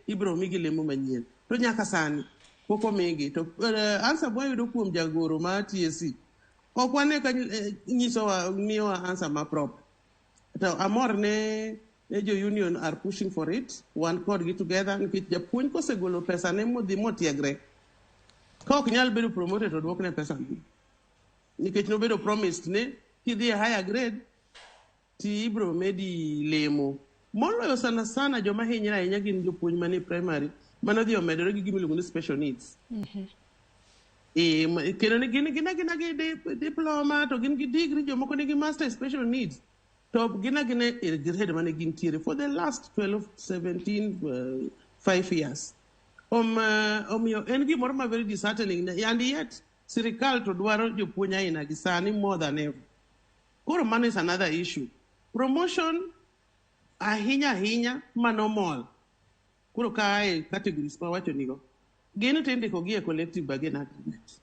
Ibiro migi lemo manyien to nyaka sani pok omigi to answer mwayudo kuom jagoro mar TSC ok wane ka nyisowa miyowa answer ma proper. To amor ne jo union are pushing for it, wan kodgi together, nikech japuonj kosegolo pesa ne modhi motiegre ka ok nyal bedo promoted to duokne pesa nikech nobedo promised ni kidhi e higher grade ti ibro medi lemo. Moloyo sana sana joma hinyre ahinya gin jopuonj manie primary manodhi omedore gi gima iluongo ni special needs. Kendo ni gin agina gi diploma to gin gi degree, jomoko nigi master in special needs to gin agina e grade mane gintiere for the last 12 17 5 years. Omiyo en gimoro ma very disheartening and yet sirikal to dwaro jopuonj aina gi sani more than ever. Koro mano is another issue. Promotion ahinya ahinya manomol koro kae categories mawacho nigo gin to indiko gi e collective bargain agreement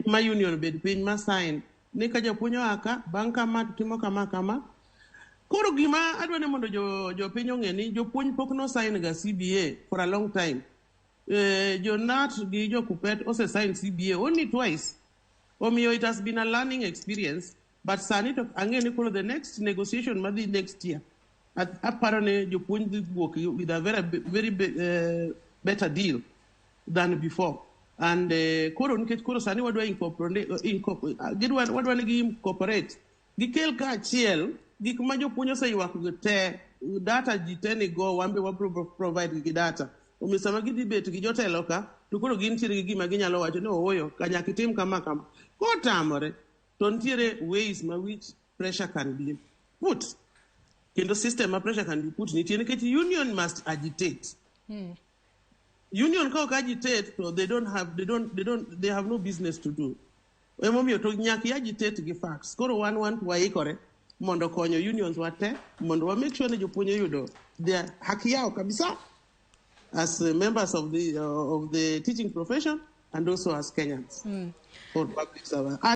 ma union bed piny ma sign ni ka japuonj oa ka bang' kama to timo kama kama. Koro gima adwa ni mondo jo jopiny ong'e ni jopuonj pok no sign ga CBA for a long time. Jo KNUT gi jo KUPPET ose sign CBA only twice. Omiyo it has been a learning experience, but sani to ang'e ni koro the next negotiation madhi next year aparo ni jopuonj dhi wuok with a very, very better deal than before. And koro nikech koro sani wadwa incorporate, wadwa ni gi incorporate, gikel kaachiel gik ma jopuonj oseywak go te, data ji te nigo, wan be wabro provide gi data. Omiyo sama gidhi bet gi jotelo ka to koro gintiere gi gima ginyalo wacho ni ooyo ka nyaka itim kama kama. Kotamore to nitiere ways ma which pressure can be put, kendo system ma pressure can be put nitie, nikech union must agitate. Union ka ok agitate to they don't have they don't they have no business to do. Emomiyo to nyaka i agitate gi facts. Koro wan waikore mondo konyo unions wa te mondo wa make sure ni jopuonj oyudo their haki yao kabisa as members of the teaching profession and also as Kenyans for public service.